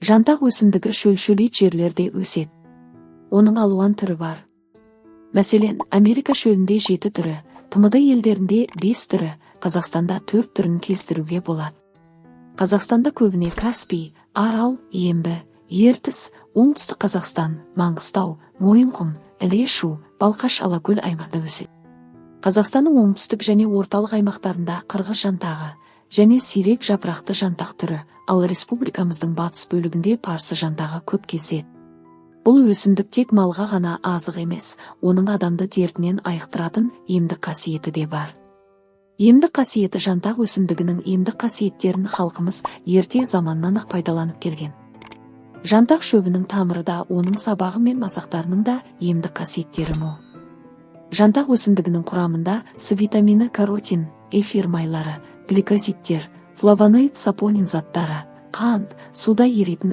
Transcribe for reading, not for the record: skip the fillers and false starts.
Жантақ өсімдігі шөл-шөлейт жерлерде өседі. Оның алуан түрі бар. Мәселен, Америка шөлінде жеті түрі, ТМД елдерінде бес түрі, Қазақстанда төрт түрін кездестіруге болады. Қазақстанда көбіне Каспий, Арал, Ембі, Ертіс, Оңтүстік Қазақстан, Маңғыстау, Мойынқұм, Іле, Шу, Балқаш, Алакөл аймағында өседі. Қазақстанның оңтүстік және орталық аймақтарында қырғыз жантағы және сирек жапырақты жантақ түрі, ал республикамыздың батыс бөлігінде парсы жантағы көп кездеседі. Бұл өсімдік тек малға ғана азық емес, оның адамды дертінен айықтыратын емдік қасиеті де бар. Емдік қасиеті. Жантақ өсімдігінің емдік қасиеттерін халқымыз ерте заманнан-ақ пайдаланып келген. Жантақ шөбінің тамыры да, оның сабағы мен масақтарының да емдік қасиеттері мол. Жантақ өсімдігінің құрамында С витамині, каротин, эфир майлары, гликозидтер, флавоноид, сапонин заттары, қант, суда еритін